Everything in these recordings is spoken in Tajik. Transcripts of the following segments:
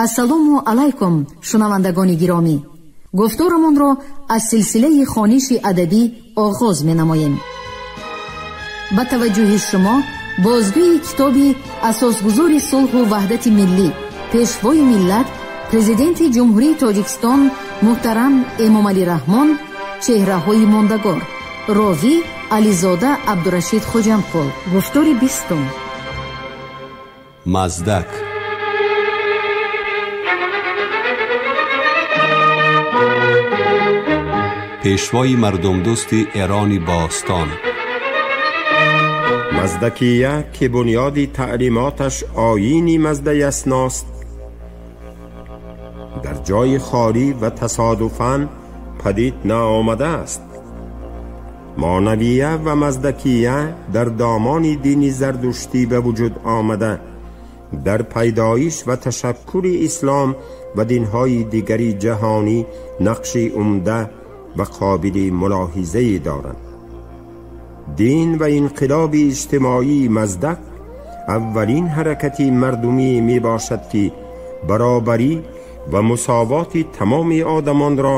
Ассалому алайкум, шунавандагони гиромӣ. Гуфторамонро аз силсилаи хониши адабӣ оғоз менамоем. Ба таваҷҷӯҳи шумо бозгӯи китоби асосгузори сулҳу ваҳдати миллӣ, пешвои миллат, президенти Ҷумҳурии Тоҷикистон муҳтарам Эмомалӣ Раҳмон «Чеҳраҳои мондагор». Ровӣ Ализода Абдурашид Хоҷамқул. Гуфтори 20-ум. Маздак. Пешвои мардумдӯсти Эрони бостон. Маздакия, ки бунёди таълимоташ оини маздаясност, дар ҷои холӣ ва тасодуфан падид наомада аст. Монавия ва маздакия дар домони дини зардуштӣ ба вуҷуд омада, дар пайдоиш ва ташаккури ислом ва динҳои дигари ҷаҳонӣ нақши умда ва қобили мулоҳизае доранд. Дин ва инқилоби иҷтимоии Маздак аввалин ҳаракати мардумӣ мебошад, ки баробарӣ ва мусовоти тамоми одамонро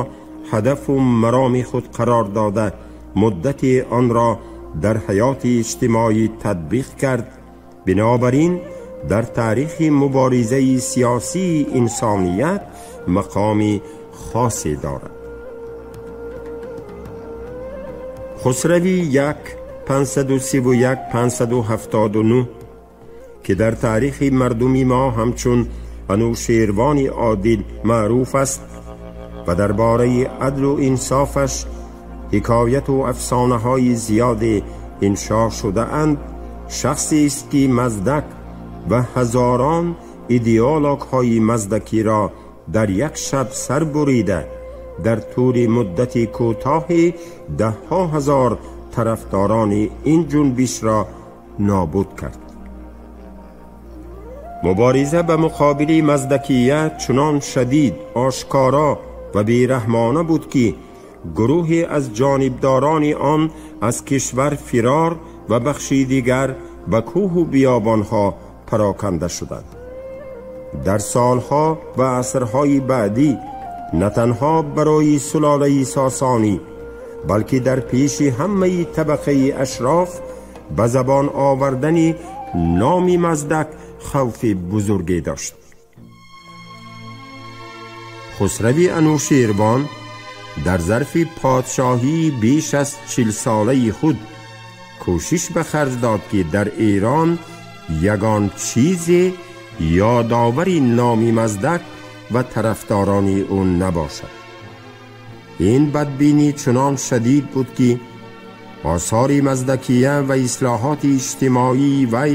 ҳадафу мароми худ қарор дода, муддати онро дар ҳаёти иҷтимоӣ татбиқ кард. Бинобар ин дар таърихи муборизаи сиёсии инсоният мақоми хосе дорад. Хусрави 1 531 579, ки дар таърихи мардуми мо ҳамчун Анӯшервони одил маъруф аст ва дар бораи адлу инсофаш ҳикояту афсонаҳои зиёде иншо шудаанд, шахсест, ки Маздак ва ҳазорон идеологҳои маздакиро дар як шаб сар бурида, дар тӯли муддати кӯтоҳи даҳҳо ҳазор тарафдорони ин ҷунбишро нобуд кард. Мубориза ба муқобили маздакия чунон шадид, ошкоро ва бераҳмона буд, ки гурӯҳе аз ҷонибдорони он аз кишвар фирор ва бахши дигар ба кӯҳу биёбонҳо пароканда шуданд. Дар солҳо ва асрҳои баъдӣ на танҳо барои сулолаи сосонӣ, балки дар пеши ҳамаи табақаи ашроф ба забон овардани номи Маздак хавфи бузурге дошт. Хусрави Анӯшервон дар зарфи подшоҳии беш аз 40-солаи худ кӯшиш ба харҷ дод, ки дар Эрон ягон чизе ёдовари номи Маздак ва тарафдорони ӯ набошад. Ин бадбинӣ чунон шадид буд, ки осори маздакия ва ислоҳоти иҷтимоии вай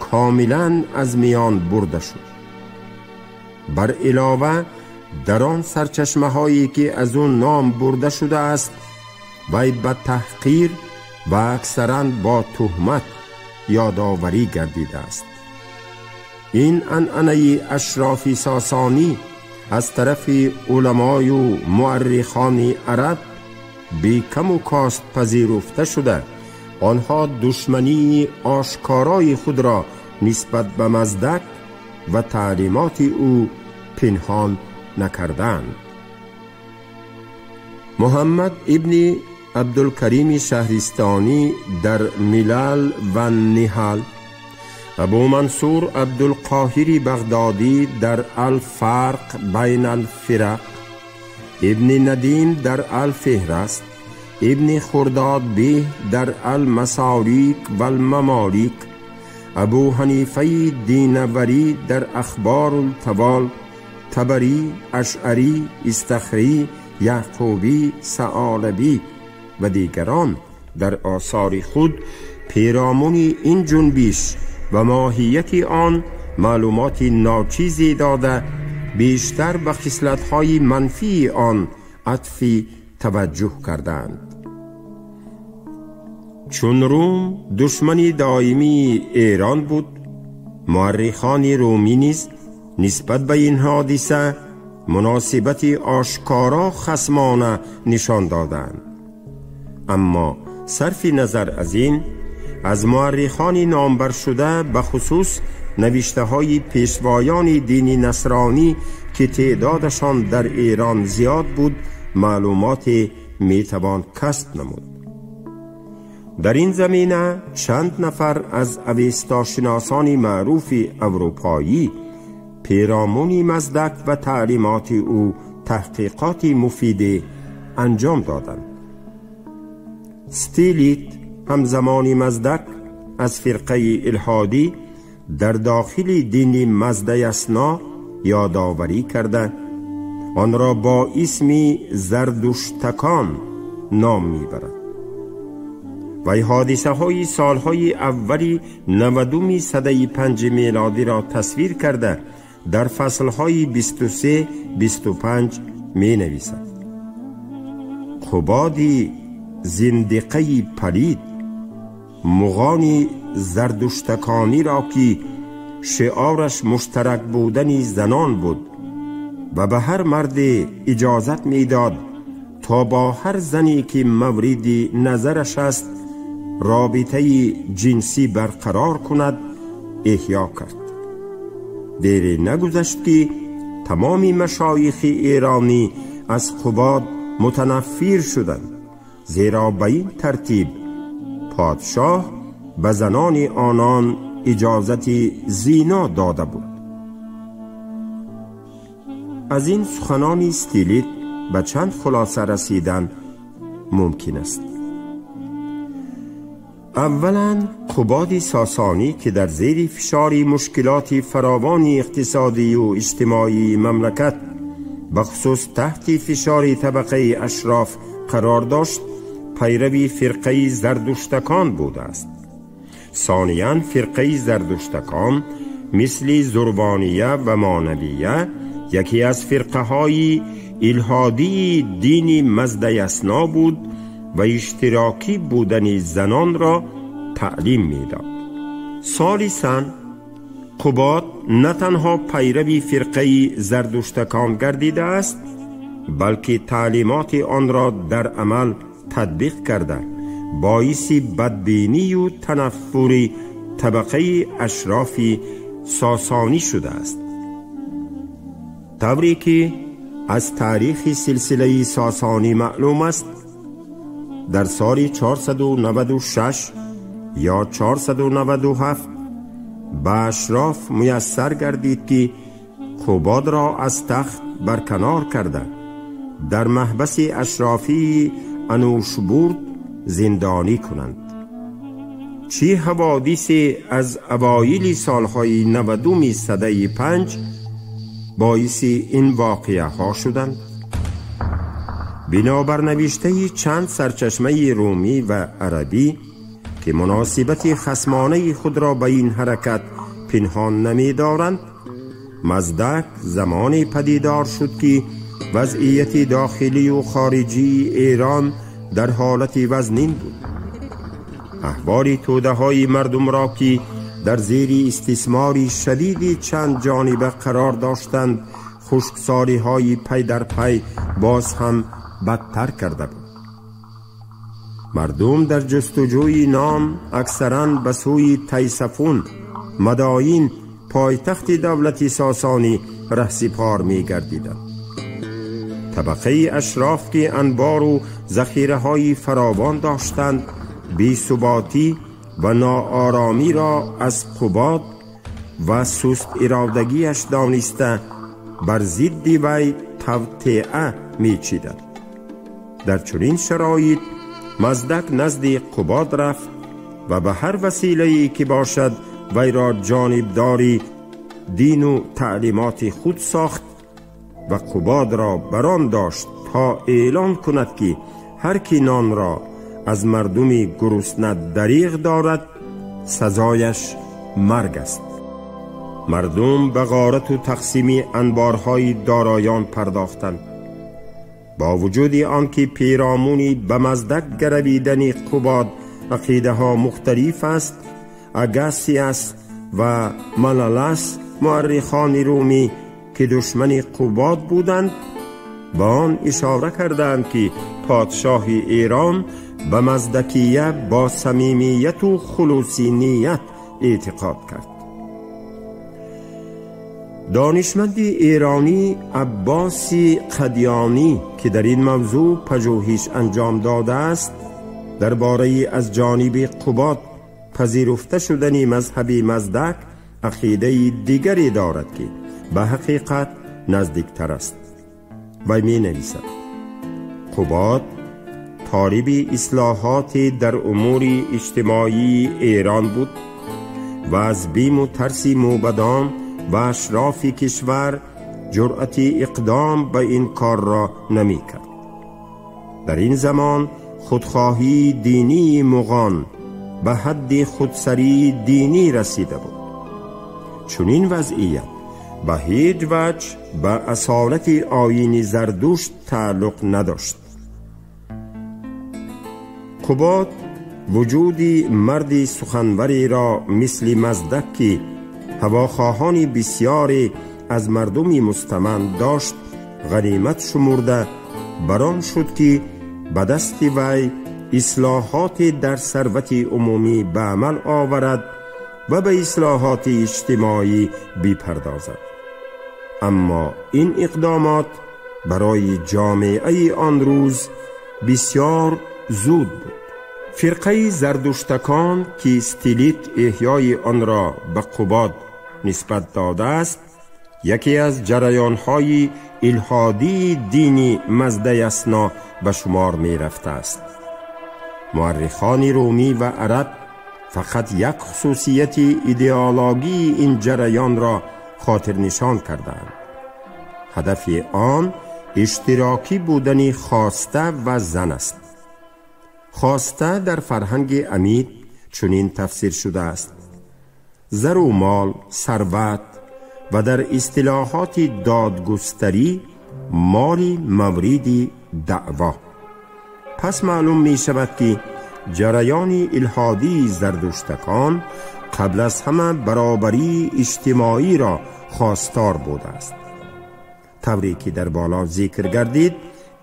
комилан аз миён бурда шуд. Бар илова дар он сарчашмаҳое, ки аз ӯ ном бурда шудааст, вай ба таҳқир ва аксаран бо туҳмат ёдоварӣ гардидааст. Ин анъанаи ашрофи сосонӣ аз тарафи уламою муаррихони араб бекаму кост пазируфта шуда, онҳо душмании ошкорои худро нисбат ба Маздак ва таълимоти ӯ пинҳон накарданд. Муҳаммад ибни Абдулкарими Шаҳристонӣ дар Милал ва Ниҳал, Абу Мансур Абдулқоҳири Бағдодӣ дар Алфарқ байна алфирақ, Ибни Надим дар Алфеҳраст, Ибни Хурдодбеҳ дар Алмасолик валмамолик, Абу Ҳанифаи Динаварӣ дар Ахборултавол, Табарӣ, Ашъарӣ, Истахрӣ, Яъқубӣ, Саолабӣ ва дигарон дар осори худ پیرامون این جنبش و ماهیت آن معلومات ناچیزی داده، بیشتر به خصلت‌های منفی آن عطفی توجه کردند. چون روم دشمن دائمی ایران بود، مورخان رومی نیز نسبت به این حادثه مناسبت آشکارا خصمانه نشان دادند. اما صرف نظر از این، از مورخان نامبر شده به خصوص نوشته های پیشوایان دین نصرانی که تعدادشان در ایران زیاد بود معلومات می توان کسب نمود. در این زمینه چند نفر از اوستاشناسان معروف اروپایی پیرامون مزدک و تعلیمات او تحقیقات مفید انجام دادند. ستیلیت همزمان مزدک از فرقه الحادی در داخل دین مزدیسنا یادآوری کرده آن را با اسم زردشتکان نام میبرد. و حادثه های سالهای اولی 90 سده 5 میلادی را تصویر کرده در فصلهای 23-25 می نویسد. قبادی زندقه پلید مغانی زردشتکانی را که شعارش مشترک بودن زنان بود و به هر مرد اجازت میداد تا با هر زنی که مورد نظرش است رابطه جنسی برقرار کند احیا کرد. دیری نگذشت که تمام مشایخ ایرانی از قباد متنفر شدند، زیرا به این ترتیب پادشاه به زنان آنان اجازت زینا داده بود. از این سخنان ستیلیت به چند خلاصه رسیدن ممکن است. اولا، قباد ساسانی که در زیر فشار مشکلات فراوان اقتصادی و اجتماعی مملکت بخصوص تحت فشار طبقه اشراف قرار داشت، پیروی فرقه زردشتکان بوده است. ثانیا، فرقه زردشتکان مثل زربانیه و مانویه یکی از فرقه های الحادی دین مزدیسنا بود و اشتراکی بودن زنان را تعلیم میداد. ثالثا، قباد نه تنها پیروی فرقه زردشتکان گردیده است، بلکه تعلیمات آن را در عمل تطبیق کرده باعث بدبینی و تنفر طبقه اشراف ساسانی شده است. طوری که از تاریخ سلسله ساسانی معلوم است، در سال 496 یا 497 به اشراف میسر گردید که قباد را از تخت برکنار کرده در محبس اشرافی انوشبورد زندانی کنند. چی حوادث از اوایل سالهای 90 سده 5 باعث این واقعه ها شدند؟ بنابر نوشته چند سرچشمه رومی و عربی که مناسبت خصمانه خود را به این حرکت پنهان نمی دارند، مزدک زمانی پدیدار شد که وضعیت داخلی و خارجی ایران در حالت وزنین بود. احوال توده های مردم را که در زیر استثمار شدید چند جانبه قرار داشتند، خشکسالی های پی در پی باز هم بدتر کرده بود. مردم در جستجوی نام اکثرا به سوی تیسفون، مداین، پایتخت دولت ساسانی رهسپار می گردیدند. طبقه اشراف که انبار و ذخیره های فراوان داشتند، بی‌ثباتی و ناآرامی را از قباد و سست ارادگیش دانسته بر ضد وی توطئه میچیدند. در چنین شرایط مزدک نزد قباد رفت و به هر وسیله‌ای که باشد وی را جانبداری دین و تعلیمات خود ساخت و قباد را بران داشت تا اعلان کند که هر کی نان را از مردم گرسنه دریغ دارد سزایش مرگ است. مردم به غارت و تقسیم انبارهای دارایان پرداختند. با وجود آنکه پیرامونی به مزدک گرویدن قباد عقیده ها مختلف است، اگاسیاس و ملالس مورخان رومی که دشمن قباد بودند به آن اشاره کردند که پادشاه ایران به مزدکیه با صمیمیت و خلوصی نیت اعتقاد کرد. دانشمند ایرانی عباسی قدیانی که در این موضوع پژوهش انجام داده است، درباره از جانب قباد پذیرفته شدن مذهب مزدک عقیده دیگری دارد که به حقیقت نزدیکتر است. و می نویسد: قباد طالب اصلاحات در امور اجتماعی ایران بود و از بیم و ترس موبدان و اشراف کشور جرأت اقدام به این کار را نمی کرد. در این زمان خودخواهی دینی مغان به حد خودسری دینی رسیده بود. چنین وضعیت به هیچ وجه به اصالت آیین زردشت تعلق نداشت. قباد وجود مرد سخنوری را مثل مزدک که هواخواهان بسیاری از مردم مستمند داشت غنیمت شمرده بران شد که به دست وی اصلاحات در ثروت عمومی به عمل آورد و به اصلاحات اجتماعی بپردازد. اما این اقدامات برای جامعه آن روز بسیار زود بود. فرقه زردشتکان که استیلیت احیای آن را به قباد نسبت داده است، یکی از جریان‌های الحادی دینی مزدیسنا به شمار می رفته است. مورخان رومی و عرب فقط یک خصوصیت ایدئولوژی این جریان را خاطر نشان کردند. هدف آن اشتراکی بودن خواسته و زن است. خواسته در فرهنگ امید چنین تفسیر شده است: زر و مال، ثروت و در اصطلاحات دادگستری مال مورد دعوا. پس معلوم می شود که جریان الحادی زردشتکان قبل از همه برابری اجتماعی را خواستار بوده است. طوری که در بالا ذکر گردید،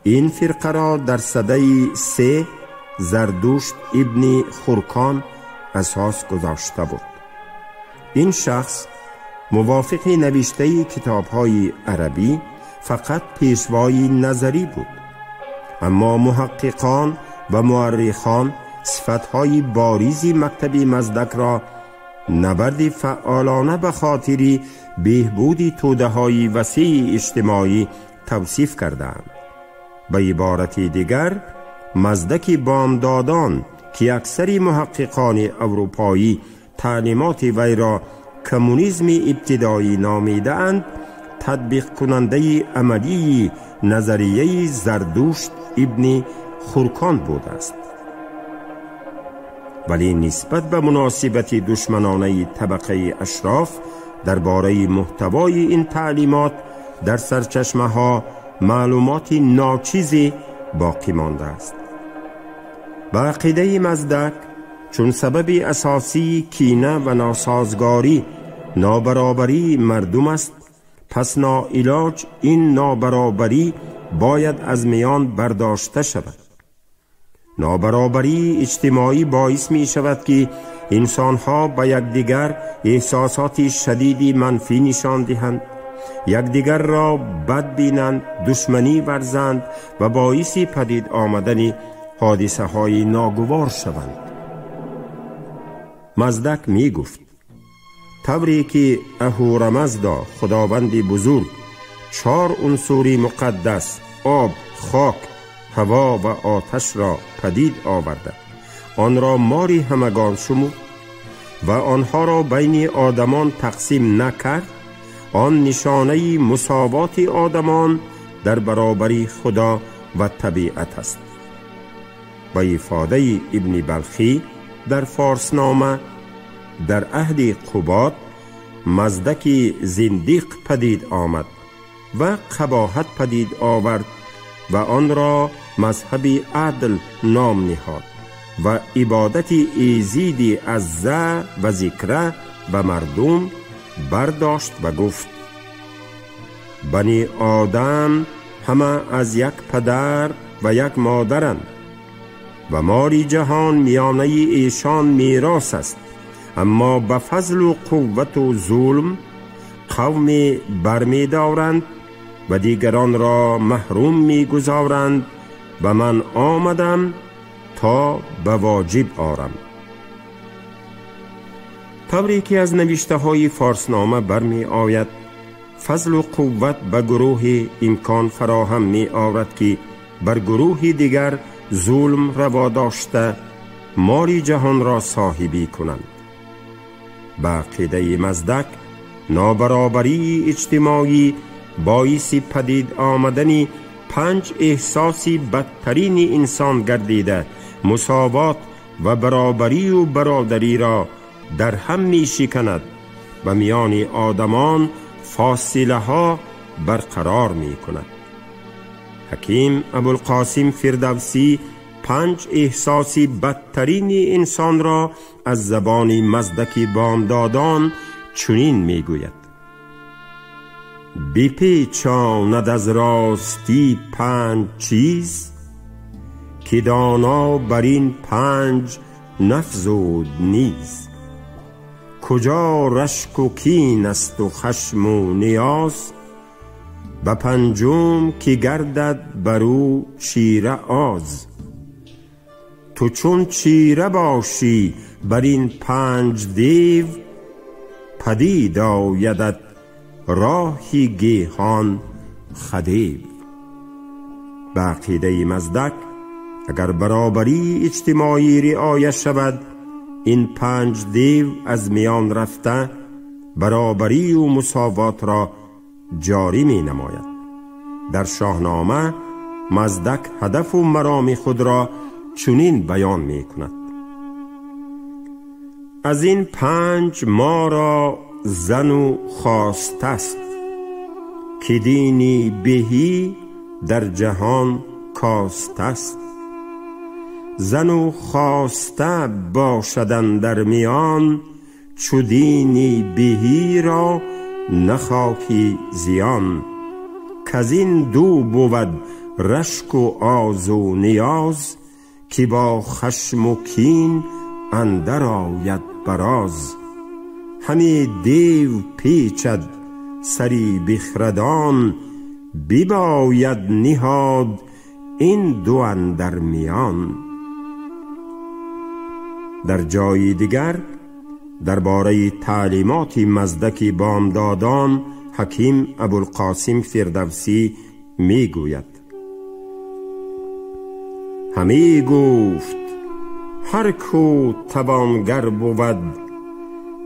این فرقه را در سده 3 زردشت ابن خرکان اساس گذاشته بود. این شخص موافق نوشته کتاب‌های عربی فقط پیشوای نظری بود، اما محققان و مورخان صفت‌های باریز مکتب مزدک را نبرد فعالانه به خاطر بهبود توده‌های وسیع اجتماعی توصیف کردند. به عبارت دیگر، مزدک بامدادان که اکثر محققان اروپایی تعلیمات وی را کمونیسم ابتدایی نامیده‌اند، تطبیق کننده عملی نظریه زردشت ابن خرکان بوده است. ولی نسبت به مناسبت دشمنانه طبقه اشراف درباره محتوای این تعلیمات در سرچشمه ها معلومات ناچیزی باقی مانده است. به عقیده مزدک، چون سبب اساسی کینه و ناسازگاری نابرابری مردم است، پس ناعلاج این نابرابری باید از میان برداشته شود. نابرابری اجتماعی باعث می شود که انسانها به یکدیگر احساسات شدید منفی نشان دهند، یکدیگر را بد بینند، دشمنی ورزند و باعث پدید آمدن حادثه های ناگوار شوند. مزدک می گفت: طوری که اهورامزدا خداوند بزرگ 4 عنصر مقدس آب، خاک، هوا و آتش را پدید آورده، آن را ماری همگان شمرد و آنها را بین آدمان تقسیم نکرد، آن نشانه مساوات آدمان در برابر خدا و طبیعت است. با افاده ابن بلخی در فارسنامه، در عهد قباد مزدک زندیق پدید آمد و قباحت پدید آورد و آن را مذهب عدل نام نهاد و عبادت ایزید عزه و ذکره و مردم برداشت و گفت: بنی آدم همه از یک پدر و یک مادرند و مال جهان میانه ایشان میراث است، اما به فضل و قوت و ظلم قوم برمی دارند و دیگران را محروم می گذارند و من آمدم تا به واجب آرم. طوری که از نوشته های فارسنامه برمی آید، فضل و قوت به گروه امکان فراهم می آورد که بر گروه دیگر ظلم روا داشته مال جهان را صاحبی کنند. به عقیده مزدک، نابرابری اجتماعی باعث پدید آمدن 5 احساسی بدترین انسان گردیده، مساوات و برابری و برادری را در هم می شکند و میان آدمان فاصله ها برقرار می کند. حکیم ابوالقاسم فردوسی 5 احساسی بدترین انسان را از زبان مزدک بامدادان چنین می گوید: بپیچاند از راستی 5 چیز، که دانا بر این 5 نفزود نیز. کجا رشک و کین است و خشم و نیاز، به پنجم که گردد بر او چیره آز. تو چون چیره باشی بر این 5 دیو، پدید آیدت راهی گیهان خدیو. به عقیده مزدک، اگر برابری اجتماعی رعایت شود، این 5 دیو از میان رفته برابری و مساوات را جاری می نماید. در شاهنامه مزدک هدف و مرام خود را چنین بیان می کند: از این 5 ما را زن و خواست است، که دینی بهی در جهان کاست است. زن و خواسته باشدن در میان، چو دینی بهی را نخواهی زیان. کز این دو بود رشک و آز و نیاز، که با خشم و کین اندر آید براز. همی دیو پیچد سری بخردان، بباید نهاد این دو اندر میان. در جای دیگر درباره تعلیمات مزدک بامدادان حکیم ابوالقاسم فردوسی می گوید: همی گفت هر کو توانگر بود،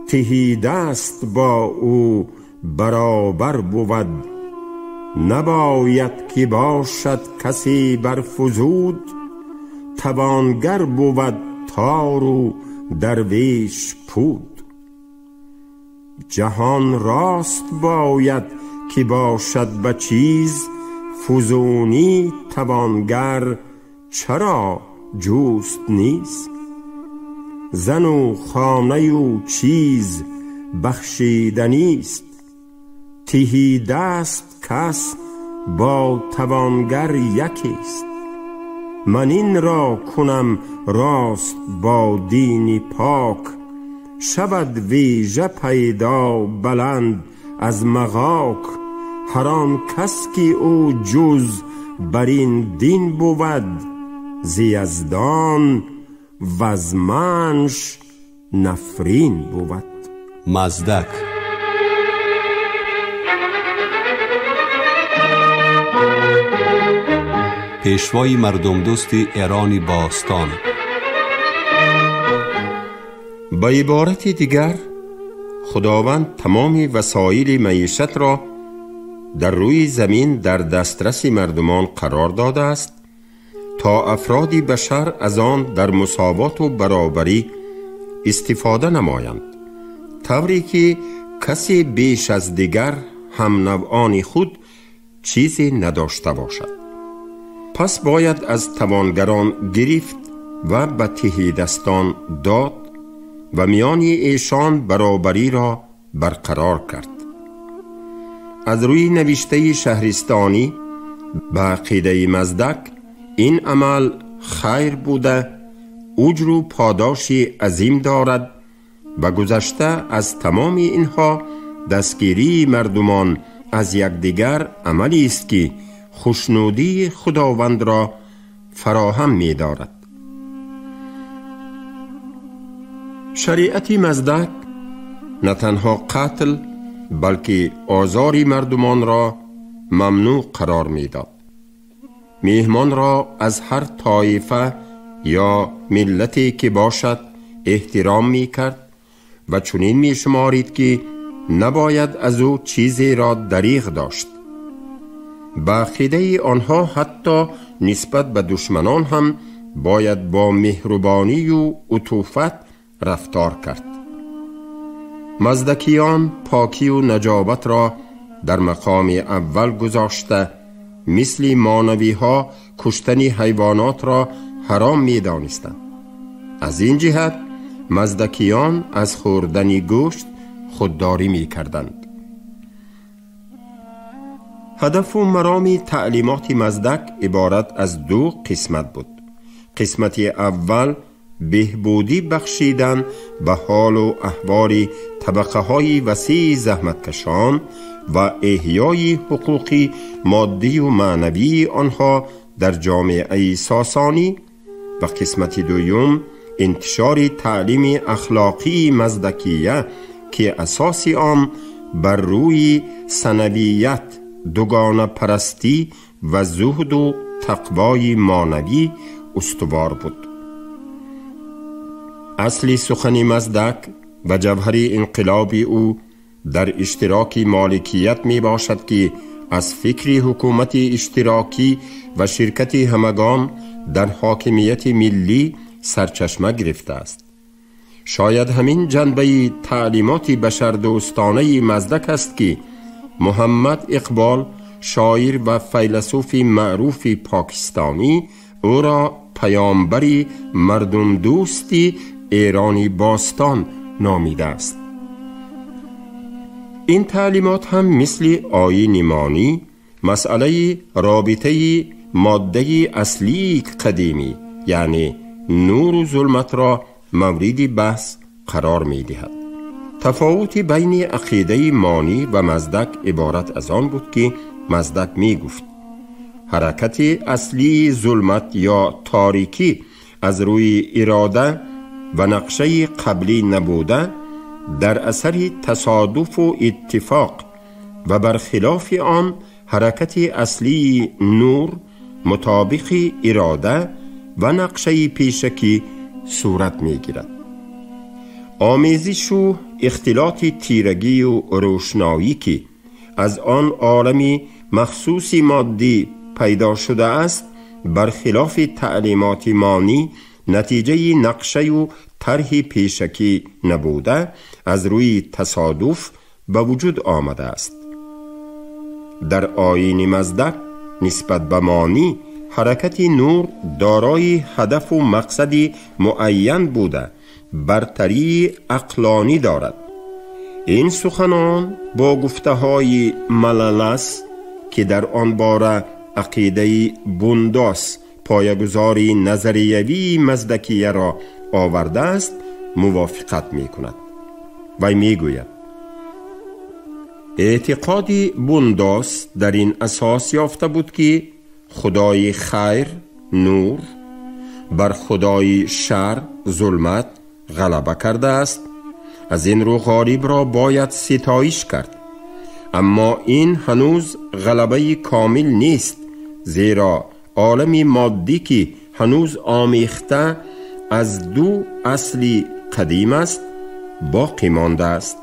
تهی دست با او برابر بود. نباید که باشد کسی بر فزود، توانگر بود تار و درویش پود. جهان راست باید که باشد به چیز، فزونی توانگر چرا جوست نیست. زن و خانه و چیز بخشیدنیست، تهی دست کس با توانگر یکیست. من این را کنم راست با دینی پاک، شود ویژه پیدا بلند از مغاک. هر آن کس که او جز بر این دین بود، ز یزدان وز منش نفرین بود. مزدک. پیشوای مردمدوست ایران باستان. با عبارت دیگر، خداوند تمام وسایل معیشت را در روی زمین در دسترس مردمان قرار داده است تا افراد بشر از آن در مساوات و برابری استفاده نمایند، طوری که کسی بیش از دیگر هم نوعان خود چیزی نداشته باشد. پس باید از توانگران گرفت و به تهیدستان داد و میان ایشان برابری را برقرار کرد. از روی نوشته شهرستانی به عقیده مزدک این عمل خیر بوده، اجر و پاداش عظیم دارد و گذشته از تمام اینها دستگیری مردمان از یکدیگر عملی است که خوشنودی خداوند را فراهم می دارد. شریعت مزدک نه تنها قتل بلکه آزار مردمان را ممنوع قرار می داد. میهمان را از هر طایفه یا ملتی که باشد احترام می کرد و چنین می شمارید که نباید از او چیزی را دریغ داشت. به عقیده آنها حتی نسبت به دشمنان هم باید با مهربانی و عطوفت رفتار کرد. مزدکیان پاکی و نجابت را در مقام اول گذاشته، مثل مانوی ها کشتن حیوانات را حرام می دانستند. از این جهت مزدکیان از خوردن گوشت خودداری می کردند. هدف و مرام تعلیمات مزدک عبارت از دو قسمت بود. قسمت اول بهبودی بخشیدن به حال و احوال طبقه های وسیع زحمتکشان و احیای حقوقی مادی و معنوی آنها در جامعه ساسانی، و قسمت دوم انتشار تعلیم اخلاقی مزدکیه که اساس آن بر روی ثانویت، دوگانه پرستی و زهد و تقوای معنوی استوار بود. اصل سخن مزدک و جوهر انقلاب او در اشتراک مالکیت می باشد که از فکر حکومت اشتراکی و شرکت همگان در حاکمیت ملی سرچشمه گرفته است. شاید همین جنبه تعلیمات بشردوستانه مزدک است که محمد اقبال، شاعر و فیلسوف معروف پاکستانی، او را پیامبر مردم دوستی ایرانی باستان نامیده است. این تعلیمات هم مثل آیین مانی مسئله رابطه ماده اصلی قدیمی یعنی نور و ظلمت را مورد بحث قرار می دهد. تفاوت بین عقیده مانی و مزدک عبارت از آن بود که مزدک می گفت حرکت اصلی ظلمت یا تاریکی از روی اراده و نقشه قبلی نبوده، در اثر تصادف و اتفاق و برخلاف آن حرکت اصلی نور مطابق اراده و نقشه پیشکی صورت می گیرد. آمیزش و اختلاط تیرگی و روشنایی که از آن عالم مخصوص مادی پیدا شده است، برخلاف تعلیمات مانی نتیجه نقشه و طرح پیشکی نبوده، از روی تصادف به وجود آمده است. در آیین مزدک نسبت به مانی حرکت نور دارای هدف و مقصد معین بوده، برتری عقلانی دارد. این سخنان با گفته های ملالس که در آن باره عقیده بونداس پایه‌گذاری نظریوی مزدکیه را آورده است موافقت می کند. وی می گوید اعتقاد بونداس در این اساس یافته بود که خدای خیر نور بر خدای شر ظلمت غلبه کرده است، از این رو غالب را باید ستایش کرد. اما این هنوز غلبه کامل نیست، زیرا عالم مادی که هنوز آمیخته از دو اصل قدیم است باقی مانده است.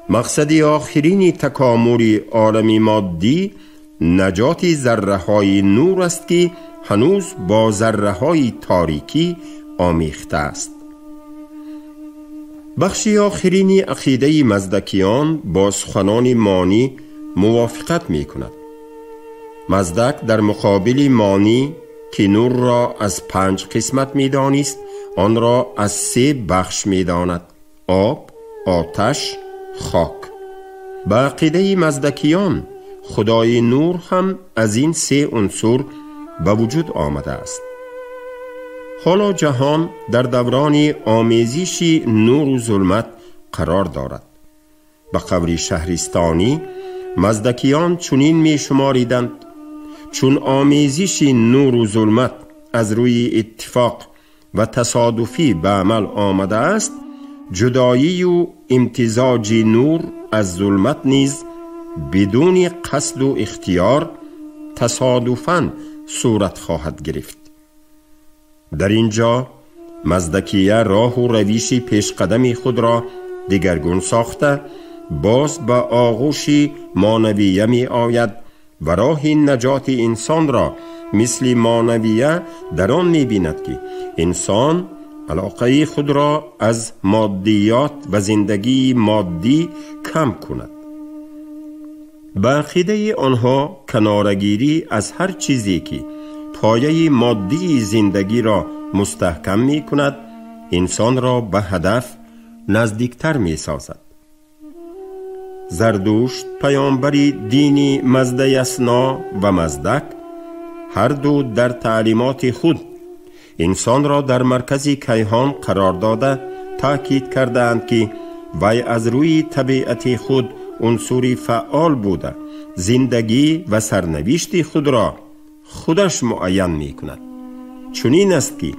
مقصد آخرین تکامل عالم مادی نجات ذره های نور است که هنوز با ذره های تاریکی آمیخته است. بخش آخرین عقیده مزدکیان با سخنان مانی موافقت می کند. مزدک در مقابل مانی که نور را از 5 قسمت می دانست، آن را از 3 بخش می داند: آب، آتش، خاک. به عقیده مزدکیان خدای نور هم از این 3 عنصر به وجود آمده است. حالا جهان در دوران آمیزش نور و ظلمت قرار دارد. Ба қавли Шаҳристонӣ, маздакиён чунин мешумориданд: чун омезиши нуру зулмат аз рӯи иттифоқ ва тасодуфӣ ба амал омадааст, ҷудоию имтизоҷи нур аз зулмат низ бидуни қасду ихтиёр тасодуфан сурат хоҳад гирифт. Дар ин ҷо маздакия роҳу равиши пешқадами худро дигаргун сохта, боз ба оғӯши монавия меояд ва роҳи наҷоти инсонро мисли монавия дар он мебинад, ки инсон алоқаи худро аз моддиёт ва зиндагии моддӣ кам кунад. Ба ақидаи онҳо канорагирӣ аз ҳар чизе ки пояи моддии зиндагиро мустаҳкам мекунад, инсонро ба ҳадаф наздиктар месозад. Зардушт паёмбари дини Маздаясна ва Маздак ҳар ду дар таълимоти худ инсонро дар маркази кайҳон қарор дода, таъкид кардаанд, ки вай аз рӯи табиати худ унсури фаъол буда, зиндагӣ ва сарнавишти худро худаш муайян мекунад. Чунин аст, ки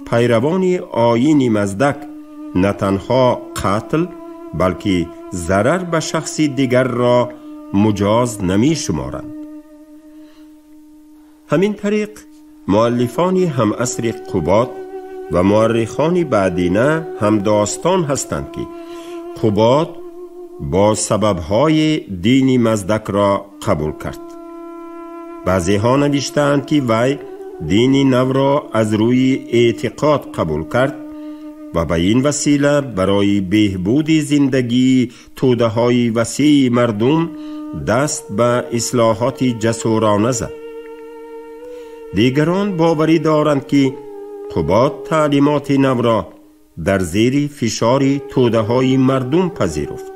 пайравони оини Маздак на танҳо қатл, балки зарар ба шахси дигарро муҷоз намешуморанд. Ҳамин тариқ муаллифони ҳамасри Қубод ва муаррихони баъдина ҳамдостон ҳастанд, ки Қубод бо сабабҳои дини Маздакро қабул кард. Баъзеҳо навиштаанд, ки вай дини навро аз рӯи эътиқод қабул кард ва ба ин васила барои беҳбуди зиндагии тӯдаҳои васеи мардум даст ба ислоҳоти ҷасурона зад. Дигарон боварӣ доранд, ки Қубод таълимоти навро дар зери фишори тӯдаҳои мардум пазируфт.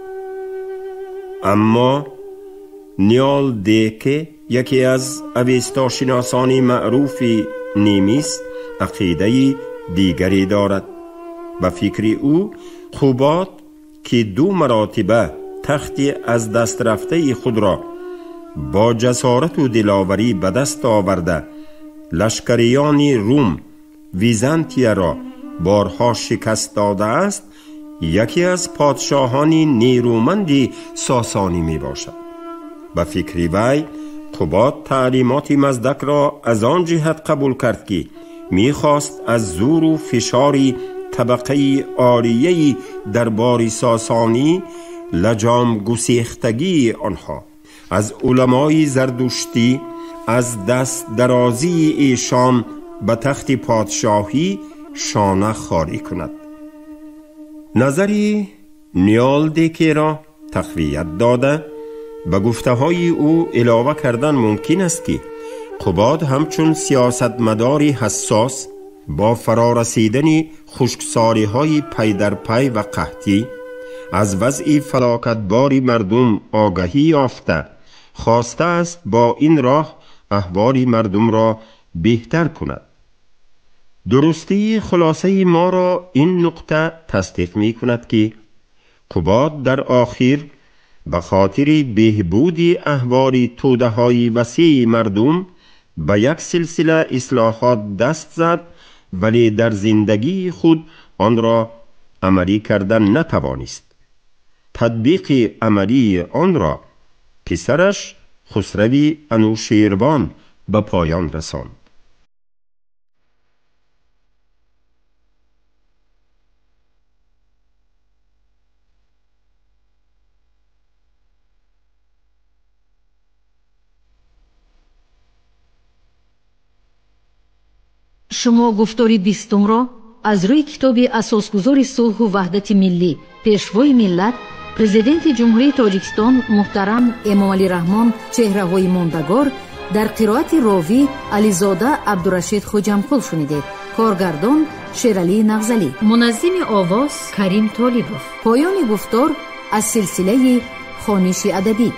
Аммо Ниол Деке, яке аз авестошиносони маъруфи немис, ақидаи дигаре дорад. Ба фикри ӯ, Қубод, ки ду маротиба тахти аз даст рафтаи худро бо ҷасорату диловарӣ ба даст оварда, лашкариёни Рум Византияро борҳо шикаст додааст, яке аз подшоҳони нерӯманди Сосонӣ мебошад. Ба фикри вай, Қубод таълимоти Маздакро аз он ҷиҳат қабул кард, ки мехост аз зӯру фишори табақаи олияи дарбори Сосонӣ, лаҷомгусехтагии онҳо аз уламои зардуштӣ, аз даст дарозии эшон ба тахти подшоҳӣ шона хорӣ кунад. Назари Ниол Декеро тақвият дода, ба гуфтаҳои ӯ илова кардан мумкин аст, ки Қубод ҳамчун сиёсатмадори ҳассос бо фарорасидани хушксориҳои пайдарпай ва қаҳтӣ аз вазъи фалокатбори мардум огаҳӣ ёфта, хостааст бо ин роҳ аҳволи мардумро беҳтар кунад. Дурустии хулосаи моро ин нуқта тасдиқ мекунад, ки Қубод дар охир ба хотири беҳбуди аҳволи тӯдаҳои васеи мардум ба як силсила ислоҳот даст зад, вале дар зиндагии худ онро амалӣ кардан натавонист. Татбиқи амалии онро писараш Хусрави Анушервон ба поён расонд. Шумо гуфтори бистумро аз рӯи китоби асосгузори сулҳу ваҳдати миллӣ, пешвои миллат, президенти Ҷумҳурии Тоҷикистон муҳтарам Эмомалӣ Раҳмон «Чеҳраҳои мондагор» дар қироати ровӣ Ализода Абдурашид Хуҷамқул шунидед. Коргардон Шералӣ Нағзалӣ, муназзими овоз Карим Толибов. Поёни гуфтор аз силсилаи хониши адабӣ.